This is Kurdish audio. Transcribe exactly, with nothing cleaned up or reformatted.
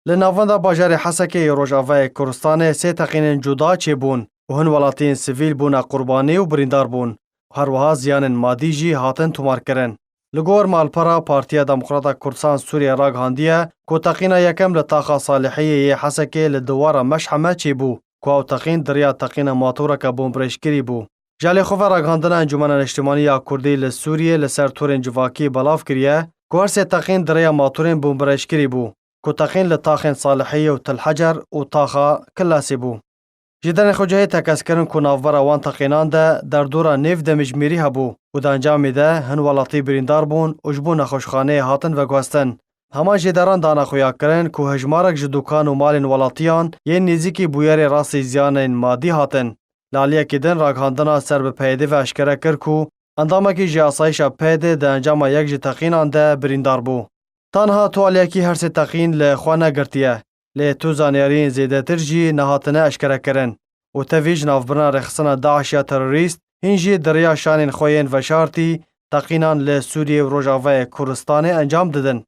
Li navenda bajarê Hesekê yê Rojavayê Kurdistanê sê teqînên cuda çêbûn û hin welatiyên sivîl bûne qurbanî û birîndar bûn. Her wiha ziyanên madî jî hatin tomarkirin. Li gor malpera Partiya Demokrata Kurdistan Sûriye ragihandiye ku teqîna yekem li taxa Salihiyê yê Hesekê li dewara Meşheme çêbû, ku ew teqîn di riya teqîna matûreke bombireşkirî bû. Ji alî xwe ve ragihandina Encûmena Niştimanî ya Kurdî li Sûriyê li ser torên civakî belav kiriye ku her sê teqîn di riya matûrên bombireşkirî bû, ku teqîn li taxên Salihiyê û Til Hecer û taxa Kilasê bû. Ji derên xwecihê tekez kirin ku navbera wan teqînan de derdora nêv demjimêrî hebû û di encamê de hin welatî birîndar bûn û ji bo nexweşxaneyê hatin veguhestin. Hema jêderan dane xuyakirin ku hejmarek ji dûkan û malên welatiyan yên nêzîkî bûyerê rastî ziyanên madî hatin. Li aliyekî din ragihandina ser bi P Y D ve eşkere kir ku endamekî ji asayişa P Y D di encama yek ji teqînan de birîndar bû. Tanha tu aliyekî her sê teqîn li xwe negirtiye, lê tu zanyariyên zêdetir jî nehatine eşkerekirin û tevî ji navbirina rêxistina DAIŞ ya terorîst, hîn jî di riya şanên xwe yên veşartî teqînan li Sûriyê û Rojavayê Kurdistanê encam didin.